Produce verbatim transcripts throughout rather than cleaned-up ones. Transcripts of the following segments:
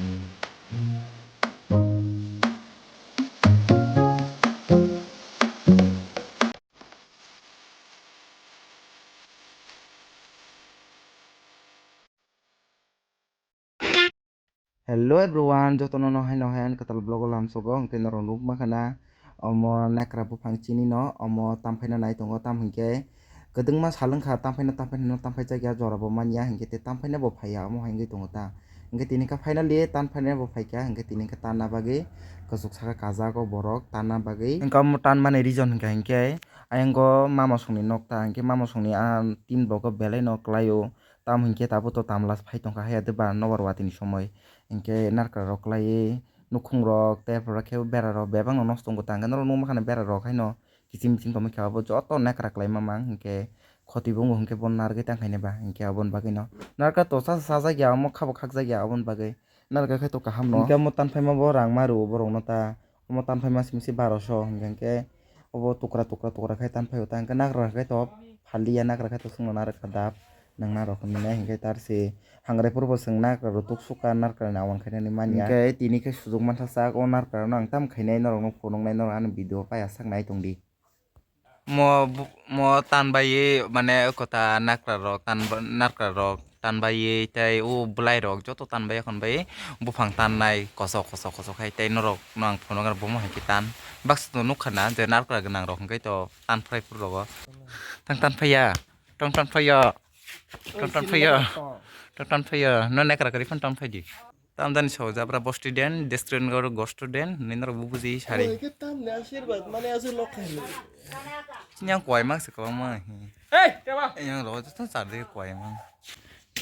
Hello everyone, jotono no hai no hai ani kwtal vlog o lamsogo, hwnkhe norok nukma khana omo nakra buphang chini no omo tam phaina nai tongo, tam hinkhe kwdwngma sal wngkha tam phaina, tam phaina no tam phai chakya jora bo manya, hinkhe tei tam phaina bo phaiya omo hai wngwi tongo ta. Hinkhe tini kha finally tan phaina bo phaikha, hinkhe tini kha tanna bagwi kwchuk saka kajak o borok tanna bagwi. Hinkhe omo tanmani reason hinkha hinkhe ayang o mama songni nok ta, hinkhe mama songni a tin block o belai no kwlai o. Tamo hinkhe tabuk to tamla phai tongkha haiya de ba nobar watini somoi. Hinkhe narwkra rok kwlaiwi nukhung rok tei aphuru khe bera rok bebak no nosto wngkha ta, hinkhe norok nukma khana bera rok haino kiching miching tongma khe abo joto nakra kwlai mamang, hinkhe khoti bo wngo hinkhe bo narwgwi tangkhaini ba, hinkhe aboni bagwi no narwkra to cha sajak ya omo khabo khakjak ya aboni bagwi narwkra khe to kaham no. Hinkhe omo tanphaima bo rang ma rwo borok no ta. Omo tanphai masi misi baro so, hingkha khe obo tukra tukra tukra khai tanphai o ta, hingkha nakra khai to phaldi ya, nakra khai to chwngno narwkha dap, nwng narwk hinwi nai, hingkha tar se hangrai phuru bo chwng nakra rw tuk sukha, narwkra ni awan khainani man ya. Hingkha tini khe sujuk mantha chak, o narwkra no ang tam khainai, norok no phunuknai, norok ani video pai aswk nai tong di. Mo bu-, mo tanbaiwi mane kota nakra rok tanba-, nakra rok tanbaiwi tei o bwlai rok joto tanbai akhon bai buphang tannai kosok kosok kosok hai tei norok no ang phunukgwi bomo hai khe tan baksa to nukha na je narwkra gwnang rok hwnkhe to tanphrai phuru rogo tang tanphaiya tong tanphaiya tong tanphaiya tong tanphaiya no nakra kwrwi phano tanphaidi. Tamjani so jabra bo student, desk student go go student, hinwi norok bo buji sari. Omo khe tamni asirwad, mane aswk lok khainwi. Yang kwai mang se kwbangma. Hey, teba. Yang ro to char de kwai mang.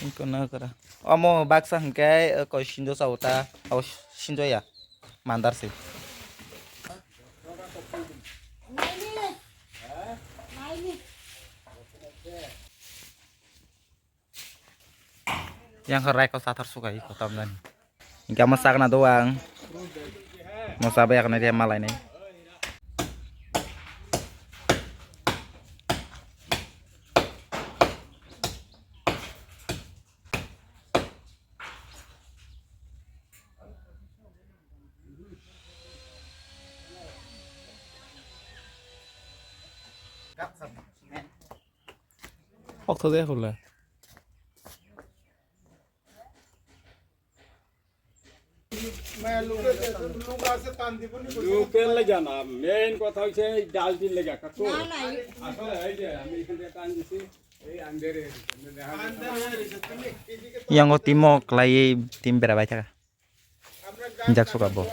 Ingko na kara. Omo baksa hwnkhe, eh, koi sinjo sa uta. Abo sinjo ya. Mandar se. Yang khe raiko sathar sukai kotom nani. Hingke omo sakna do ang. Mo sabai yakna dia malai nai. Okto de hula. Local le jana, main kotha hoiche dal din le jaka to. Asole ei je ami ekhon theke tan disi, ei andere. Yango timo kwlaiwi tim bera bai thaka. Hinjak suka bo.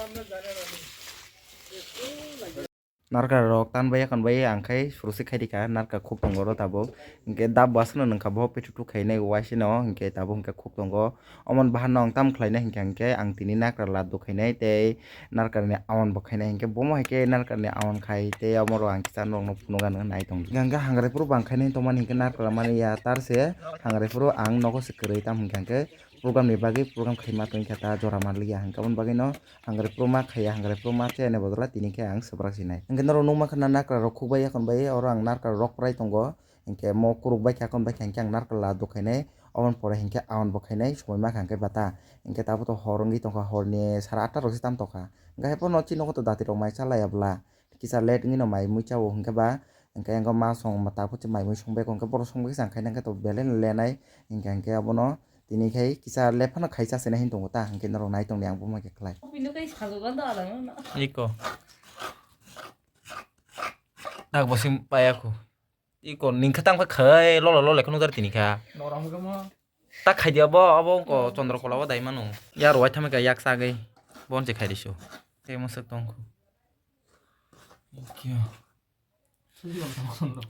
Narwkra rok tan bai yakhon bai ang khai suru se khai rikha, narwkra khuk tongo oro tabuk. Hinkhe dab bo aswkno nungkha bo petu tu khainai waisano, hinkhe tabuk hinkhe khuk tongo. Omoni bahanno ang tamo khlainai hinkha hinkhe ang tini narwkra laddu khainai tei narwkra ni awan bo khainai, hinkhe bomo hai khe narwkra ni awan khai tei omo rok ang kisa norokno phunukgano nai tongdi. Hinkhe hangrai phuru bo ang khainai tongmani hinkhe narwkra mani ya tar se hangrai phuru ang nogo se kwrwi, tamo hinkha hinkhe program ni bagwi program khaima tongkha ta jora manliya, hinkhe aboni bagwino hangrai phuru ma khaiya, hangrai phuru ma chayani bodol o tini khe ang swbrak sinai. Hinkhe norok nukma khe na narwkra rok khukbai yakhon bai oro ang narwkra rok prai tongo, hinkhe mo kuruk bai kha, yakhon bai kha hinkhe ang narwkra laddu khainai, oboni pore hinkhe awan bo khainai, somoi ma kha hinkhe bata. Hinkhe tabuk to hor wngwi tongkha, horni sara atta rok se tam tongkha. Hinkhe haiphano chini nogo to dati rok mai cha laiya bwla. Kisa late wngwi no mai mui cha o hinkhe ba, hinkhe ang ma song ma tabuk se mai mui song bai hinkhe borok song bai khe chang khaina hinkhe to belai no lenai hinkhe hinkhe abono tini khai kisa late phano khai cha sina hin tongo ta hinkhe norok nai tong di ang buma khe khlai. Iko. Tak bosim paya khu. Iko ning khe tang khai lola lola khe nukjak tini kha. Norok hwnkhe mo. Tak khai di abo, abo wngkha Chandrakala o dai mano. Ya rwai thamwi kha yak chagwi. Bon se khai di su. Tei mwswk tong khu.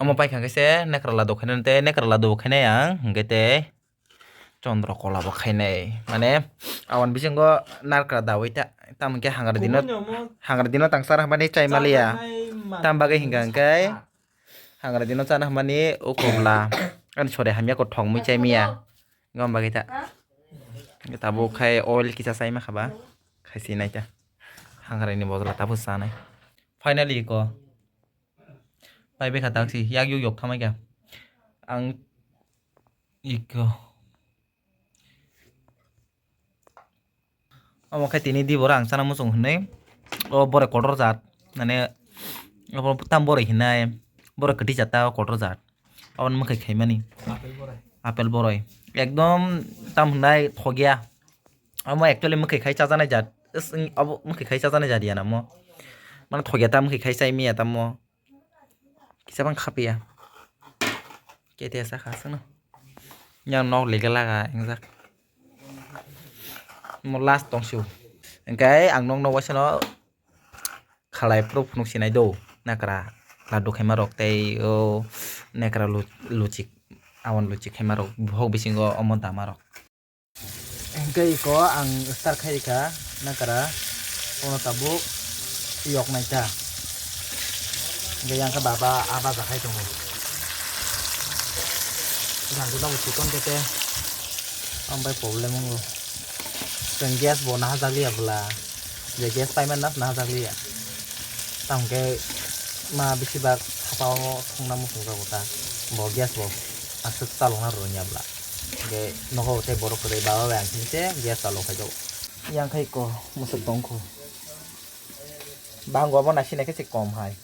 Omo paikha khe se nakrala do khainai tei nakrala do khainai ang hwnkhe tei Chandrakala bo khainai. Mane awan bisingo narkra dawi ta, tamo khe hangra dino, hangra dino tangsa rw hwnmani chai maliya. Tam bagwi hwnkha hwnkhe hangra dino chana hwnmani ukobla. Ani sore hamya kok thok mui chai miya. Gom bagwi ta. Tabuk khai oil kisa chai ma khaba. Khai si nai ta. Hangra ni bottle tabuk chanai. Finally ko. Pai bekha taksi yak yuk yok thamai kha. Ang iko. Omo khe tini di borok ang chana muchung hinwi, o borok kotor jat, mane obo tam borok hinai, borok kwtwi jat ta o kotor jat, aboni mwkhai khaimani. Apple boroi. Apple boroi. Ekdom tam hinai thokya. Omo actually mwkhai khai chajaknai jat. Is, obo mwkhai khai chajaknai jat ya namo. Mane thokya ta mwkhai khai chai miya tamo. Kisa bang khapya. Kete sa kha sano. Yang nok lega laga engjak. Mo last tong siu. Engkai ang nok nok waisano khalai pro phunuk sinai do. Nakra laddu khaima rok tei o nakra lu-, luchik. Awan luchik khaima rok. Bohok bisingo omo dama rok. Hingke iko ang start khai rikha nakara, ono tabuk yok naikha. Hingke yang khe baba a baja khai tongo. Rangchakno bo chikon khe te, ambai problem wngo. Chwng gas bo nahajak liya bwla, je gas paimani nahajak liya. Tamo khe ma bisi bak saka o thungna muchung jago ta, bo gas bo aswk chalokna rwya bwla. Hingke nogo tei borok kwrwi baba bai ang sini se gas chalo khaijao. Yang khai ko mwswk tong kho. Bango abo naisina khe se kom hai.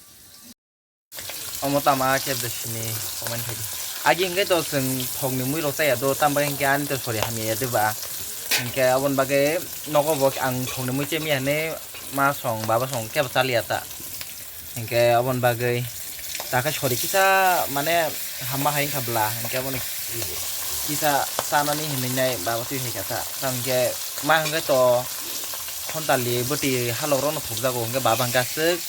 Omo tama khe de sini comment khai di. Agi hingke to chwng thokni mui rok chaya do, tamo hingke ani to sori hamya ya de ba. Hingke aboni bagwi nogo bo ang thokni mui chemi hane ma song baba song kebo chaliya ta. Hingke aboni bagwi ta khe sori kisa mane hamma hai wngkha bwla, hingke aboni kisa chanani hinwi nai baba twi hai kha ta. Ta hingke ma hingke to khontali bwtwi halok rokno thokjago, hingke baba hingke aswk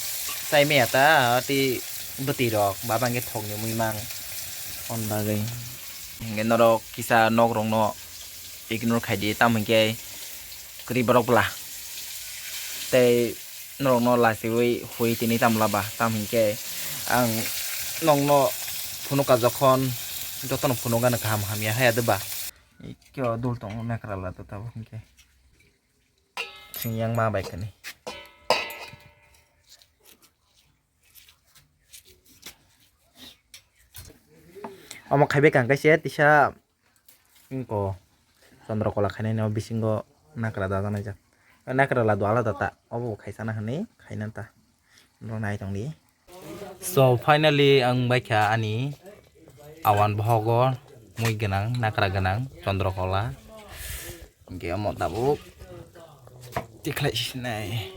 chai maya ta, tei bwtwi rok baba hingke thokni mui mang. Aboni bagwi hingke norok kisa nok rokno ignore khai di, tamo hingke kwrwi borok bwla tei norokno lachiwi hui tini tamo laba, tamo hingke ang nokno phunukha jokhon jotono phunukgana kaham hamya haya de ba. Khe o dul tongo nakra la to tabuk hingke. Sing yang ma bai kani. Omo khaibai kang kaisa tisa wngko Chandrakala khainai no bisingo nakra dajaknai jak. Nakra ladu alada ta, obo bo khaisana hinwi khaina ta. Norok nai tongdi. So finally ang baikha ani awan bohogo mui gwnang, nakra gwnang, Chandrakala. Hingke omo tabuk tikhlai sinai.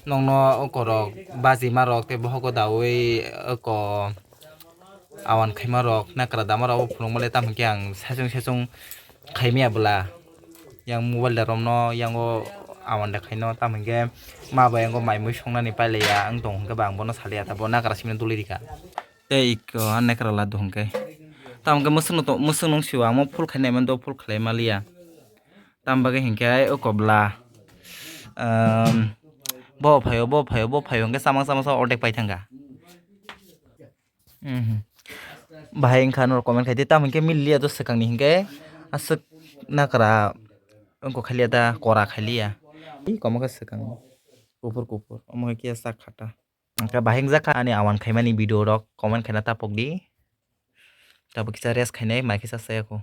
Nokno okorok bajima rok tei bohogo daui oko awan khaima rok, nakra dama rok phunukma le tamo hingke ang saichung saichung khaimaya bwla. Yang mobile da romno yango awan da khaino tamo hingke ma bai yango mai mui songnani pailaiya ang tong hingke ba ang bono saliya ta bo nakra simi duli rikha. Tei iko a nekra ladu hingke. Tamo hingke mwswkno to-, mwswk nung sio, amo full khainai mando, full khlai maliya. Tamo bagwi hingke ai o kobla. Ehm, bo phaio, bo phaio, bo phaio hingke samang samang sa ordek pai thangkha. Mhm. Bahai wngkha norok comment khai di, tamo hingke miliya to swkangni hingke aswk nakra wngkha khaliya da, kora khaliya. Ih, komo khe swkang kuphur kuphur, omo hai khe sak kha ta. Hingke bahai wngjakha ani awan khaimani video rok comment khaina tapok di. Tabuk kisa rest khainai mai kisa saya kho.